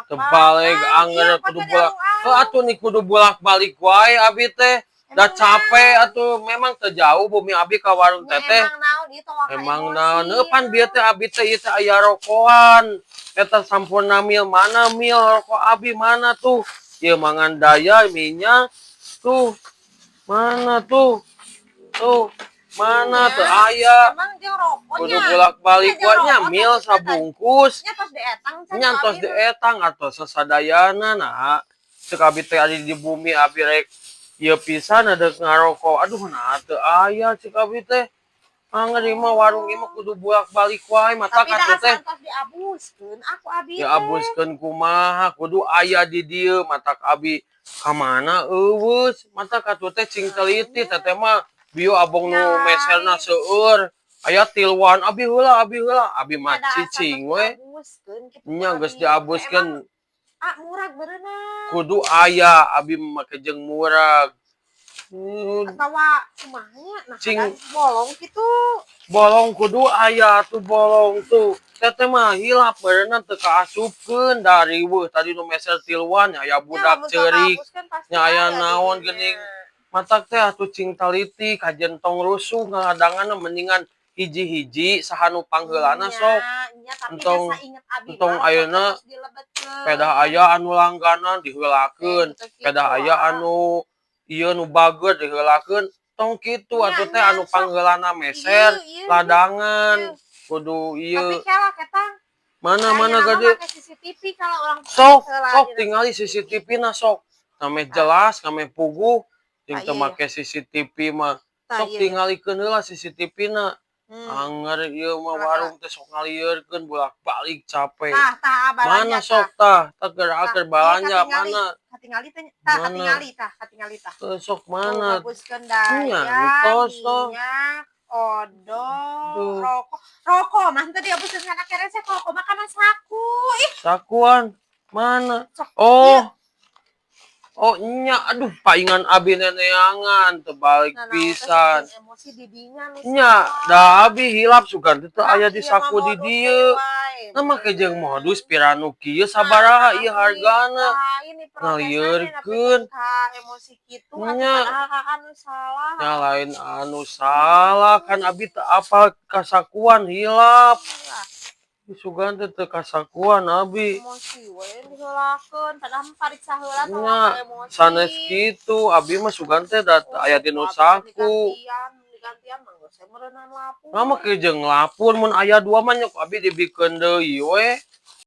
Terbalik anger kudu bolak. Oh, atuh nih kudu bolak-balik wae abi teh. Da capek atuh, memang teu jauh bumi abi ka warung teteh. Emang naon ieu, tong waka Emang emosi. Naon eupan bieu teh abi teh ieu teh aya rokokan. Eta Sampoerna Mild, mana Mild rokok abi mana tuh? Ieu mangan daya minyak tuh. Mana tuh? Tuh, mana teu aya. Emang jeung rokoknya. Kudu bolak-balik Nya jeung wae nya rokok Mild tadi teh. Sabungkus. Nya tos dietang can Nya ku tos abi mah. Dietang atau sasadayana, nah. Cek abi teh ari di bumi abi rek ieu pisan ada ngarokok. Aduh, nah teu aya cek abi teh. Anger ieu mah warung ieu mah kudu bolak-balik wae mata Tapi da katuh teh. Asa tos diabuskeun aku abi Ya teh. Abuskeun kumaha, kudu aya di dieu, matak abi ka mana euweuh, matak atuh teh cing teliti teteh mah bio abong nu Nya meserna lain. Seueur. Aya tiluan, abi heula, abi heula, abi mah Nya da asa tos cicing we. diabuskeun kitu ku Nya geus abi. Diabuskeun. Emang ah murag berenang. Kudu aya abi make jeung murag. Atawa kumaha nya, nah Cing. Kadang bolong kitu. Bolong kudu aya tuh, bolong tuh. Teteh mah hilap berenang teu kaasupkeun da riweuh tadi nu meser tiluan aya Nya budak lamun tos ceurik. kaabuskeun pasti Nya aya aya di naon dinya. Geuning. Matak teh atuh cing taliti kajen tong rusuh ngaladanganna, mendingan hiji-hiji saha nu pangheulana Nya, sok. Nya tapi Entong asa inget abi entong mah rokok ayeuna teh tos dilebetkeun. Pedah aya anu langganan diheulakeun, Teh gitu pedah kitu, aya ah. anu ieu nu bager diheulakeun, tong kitu Nya atuh teh nya anu sok. Pangheulana meser Ieu ieu ladangan ieu. Kudu Tapi ieu. Kela ketang. Mana mana Ayeuna mah gade? Make CCTV kalau orang Sok, heula sok dina tingali CCTV na sok. Name jelas, kame puguh jeung Tah teu ieu. Make CCTV mah. Tah Sok ieu. Tingalikeun heula CCTV na. Anger ieu mah Kela kela. Warung teh sok ngalieurkeun bolak-balik capek. Tah tah ah, Mana balanja sok tah. Tah, tah geura Tah, keur ieu balanja katingali. mana? Katingali teh tah Mana? Katingali tah, katingali tah. Teu sok Tuh mana? ngabuskeun Nya daya, entos toh. Minyak, odol, Tuh. Rokok. Rokok mah teu diabuskeun kana keresek, rokok mah kana saku. Ih, Sakuan mana? Sok Oh. ieu. Oh nya, aduh, paingan abi neneangan teu balik Nah, naon teh pisan. Sok emosi di dinya nu Nya, salah. Da abi hilap sugan teh teu Ah, aya di ieu mah saku di modus dieu. Wae. Nah make jeung modus pira nu kieu Nah, sabaraha ieu abi, hargana. Nah, ini protesane Ngalieurkeun. Tapi ka emosi kitu atuh Nya. Padahal kakak nu salah. Nya lain anu salah kan abi teu apal kasakuan, hilap. Lah, Sugan teh teu kasakuan abi. Emosi we diheulakeun padahal mah pariksa heula tong Nya waka emosi. Sanes kitu abi mah sugan teh da teu Oh, aya dinu abi teh saku. Digantian, digantian mah geus we meureunan lapur. Nah make jeung lapur mun aya dua mah nya ku abi dibikeun deui we.